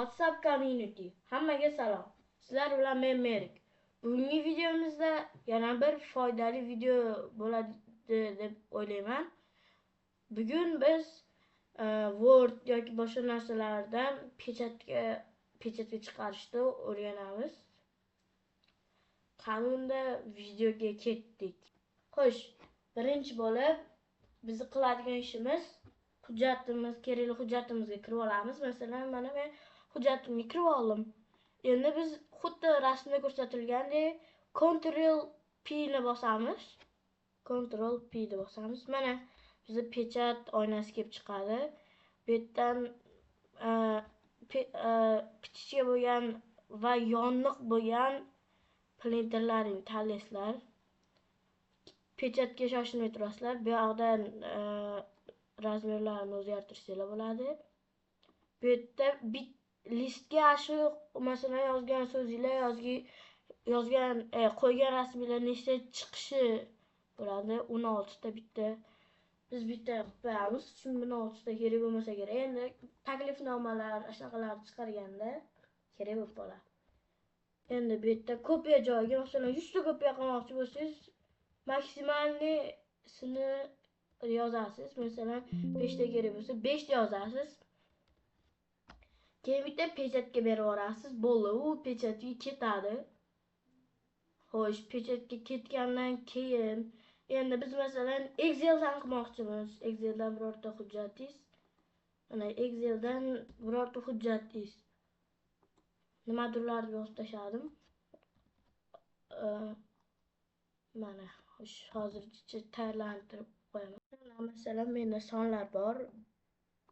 WhatsApp community. Hammaga salom. Sizlar bilan men Merik. Bugungi videomizda yana bir foydali video bo'ladi deb o'ylayman. Bugun biz Word yoki boshqa narsalardan pechatga chiqarishni o'rganamiz. Qani unda videoga ketdik. Xo'sh, birinchi bo'lib bizni qiladigan ishimiz hujjatimiz, kerakli hujjatimizga kirib olamiz. Masalan, mana men hujjatimga kirib oldim. Endi biz xuddi rasmda ko'rsatilgandek Ctrl P ni bosamiz. Ctrl P ni bosamiz. Mana bizda pechat oynasi kelib chiqadi. Bu yerdan kichikcha bo'lgan va yoniq bo'lgan printerlarni tanlaysizlar. Pechatga shoshilmay turasizlar. Bu yoqdan razmerlarini o'zgartirsanglar bo'ladi. Bu yerda listga shu masalan yozgan so'zinglar, yozgan qo'ygan rasminglar nechta chiqishi bo'ladi. 16 ta bitta. Biz bitta qilib qo'yamiz. Chunki 16 ta kerak bo'lmasa kerak. Endi taklifnomalar, shunaqalarni chiqarganda kerak bo'lib qoladi. Endi bu yerda kopiya joyiga masalan 100 ta kopiya qilmoqchi bo'lsangiz, maksimalnisini yozasiz. Masalan 5 ta kerak bo'lsa 5 ta yozasiz. Keyin bitta pechatga berib yuborasiz. Bo'ldi, u pechatga ketadi. Xo'sh, pechatga ketgandan keyin endi biz masalan Exceldan qilmoqchimiz. Exceldan birorta hujjatingiz. Mana Exceldan birorta hujjatingiz. Nimadirlarni yozib tashladim. Mana hozircha tayyorlantirib qo'yaman. Masalan, menda sonlar bor.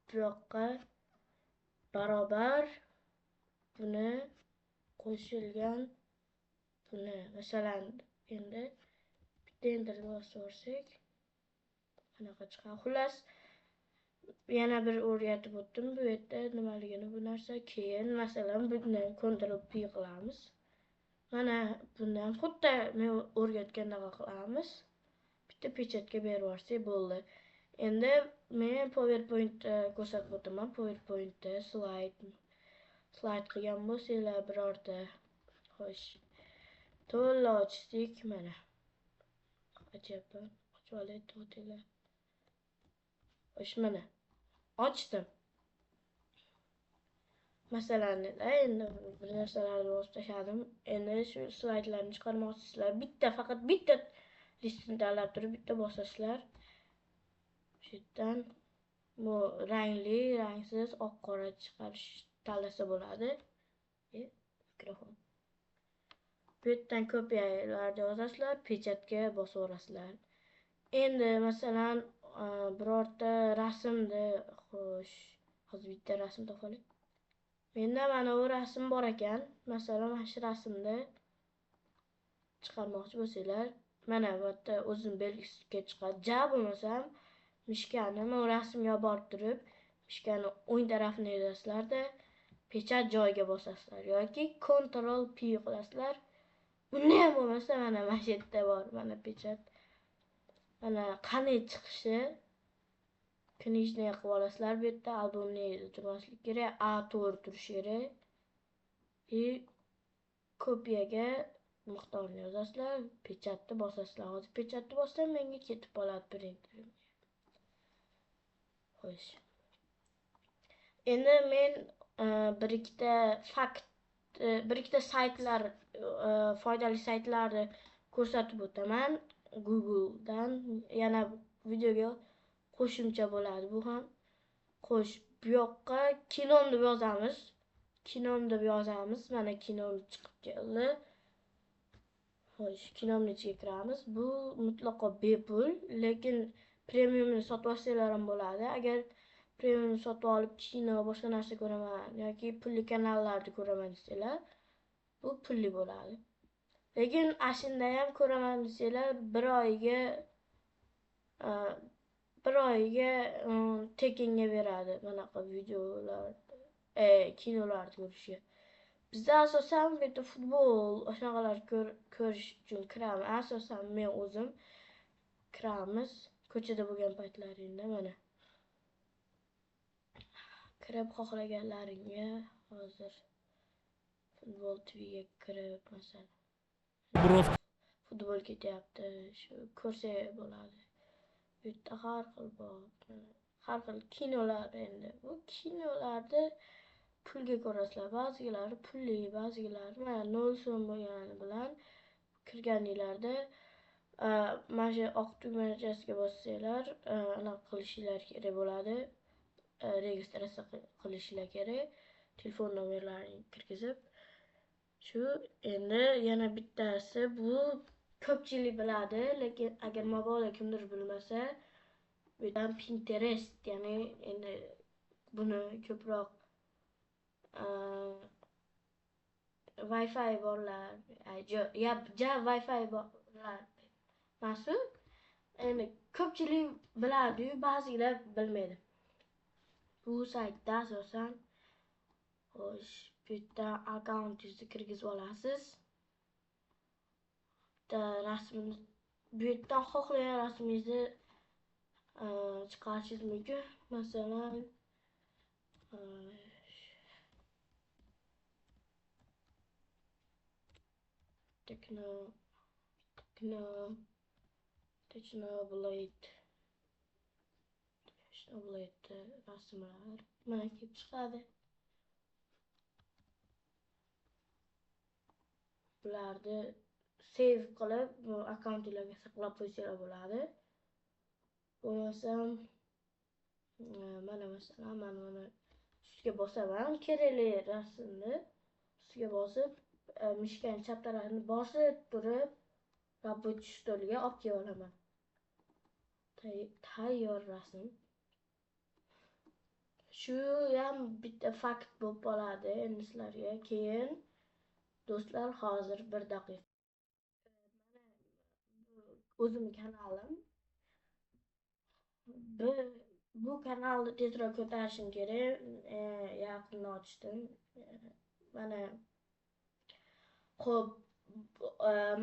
Bu yoqqa barobar buni qo'shilgan buni. Masalan, endi bitta enterni bosib yuborsak qanaqa chiqadi. Xullas, yana bir o'rgatib o'tdim bu yerda nimaligini bu narsa. Keyin masalan buni Ctrl P qilamiz. Mana bundan xuddi men o'rgatgandaqa qilamiz. Bitta pechatga berib yuborsak bo'ldi. Endi men PowerPointda ko'rsatib o'taman. PowerPointda slayd qilgan bo'lsanglar birorta. Xo'sh, to'la ochdik mana. Ochyapman. Ochib olay, to'xtanglar. Xo'sh, mana ochdim. Masalan, endi bir narsalarni bosib tashladim. Endi shu slaydlarni chiqarmoqchisizlar. Bitta, faqat bitta listini tanlab turib bitta bosasizlar. Shu yerdan bu rangli, rangsiz, oq qora chiqarish tanlasa bo'ladi. Mikrofon. Bu yerdan kopiyalarni yozasizlar, pechatga bosib yuborasizlar. Endi masalan birorta rasmni, xo'sh, hozir bitta rasm topaylik. Menda mana bu rasm bor ekan. Masalan, mana shu rasmni chiqarmoqchi bo'lsanglar, mana bu yerda o'zini belgisiga chiqadi. Ja bo'lmasam mishkani mana rasmga olib borib turib, mishkani o'ng tarafini yozasizlarda, pechat joyiga bosasizlar yoki Ctrl P qilasizlar. Bunda ham bo'lmasa mana shu yerda bor, mana pechat. Mana qanday chiqishi knijniy qilib olasizlar. Bu yerda albomni turmaslik kerak, A4 turishi kerak. И kopiyaga miqdorini yozasizlar, pechatni bosasizlar. Hozir pechatni bossam menga ketib qoladi printerimga. Xo'sh. Endi men bir ikkita fakt, bir ikkita saytlar, foydali saytlarni ko'rsatib o'taman Google'dan. Yana videoga qo'shimcha bo'ladi bu ham. Xo'sh, bu yoqqa kinom deb yozamiz. Kinom deb yozamiz. Mana kinom chiqib keldi. Xo'sh, kinomni ichiga kiramiz. Bu mutlaqo bepul, lekin premiumni sotib olsanglar ham bo'ladi. Agar premiumni sotib olib kino, boshqa narsa ko'raman yoki pulli kanallarni ko'raman desanglar, bu pulli bo'ladi. Lekin ashinda ham ko'raman desanglar, bir oyiga tekinga beradi bunaqa videolar, kinolarni ko'rishga. Bizda asosan bu yerda futbol, shunaqalar ko'rish uchun kiramiz. Asosan men o'zim kiramiz ko'chada bo'lgan paytlaringda mana kirib xohlaganlaringga Hozir Futbol TVga kirib, masalan, futbol ketyapti, shu ko'rsa bo'ladi. Bu yerda har xil bor, har xil kinolar endi. Bu kinolarda pulga ko'rasizlar. Ba'zilari pulli, ba'zilari mana 0 so'm bo'lgani bilan kirganinglarda mana shu oq tugmachasiga bossanglar, anaqa qilishinglar kerak bo'ladi. Registratsiya qilishinglar kerak. Telefon nomerlarini kirgizib. Shu endi yana bittasi, bu ko'pchilik biladi, lekin agar mabodo kimdir bilmasa, bu yerdan Pinterest, ya'ni endi buni ko'proq Wi-Fi borlar, ja Wi-Fi borlar masu. Endi ko'pchilik biladi-yu, ba'zilar bilmaydi. Bu saytda asosan xo'sh, bu yerda akkauntingizni kirgizib olasiz. Bitta rasmni, bu yerdan xohlagan rasmingizni chiqarishingiz mumkin. Masalan, Technoblade rasmlar mana kelib chiqadi. Bularni save qilib, bu akkauntinglarga saqlab qo'ysanglar bo'ladi. Bo'lmasam, mana masalan, mana buni ustiga bosaman, kerakli rasmni ustiga bosib, mishkani chap tarafini bosib turib, рабочий stolga olib kelib olaman. Tayyor rasm. Shu ham bitta fakt bo'lib qoladi endi sizlarga. Keyin do'stlar, hozir bir daqiqa. Mana o'zim kanalim. Bu kanalni tezroq ko'tarishim kerak. Yaqinda ochdim. Mana xo'p,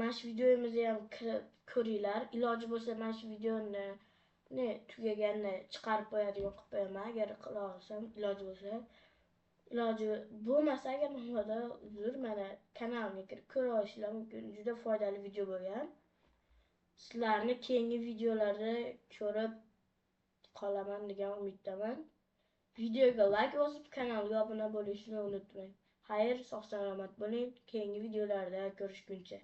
mana shu videomizni ham kirib ko'ringlar. Iloji bo'lsa mana shu videoni ne tugaganda chiqarib qo'yadigan qilib qo'yaman, agar qila olsam, iloji bo'lsa. Iloji bo'lmasa agar mabodo uzr, mana kanalimga kirib ko'ra olishinglar mumkin. Juda foydali video bo'lgan. Sizlarni keyingi videolarda ko'rib qolaman degan umiddaman. Videoga like bosib, kanalga obuna bo'lishni unutmang. Xayr, sog' salomat bo'ling. Keyingi videolarda ko'rishguncha.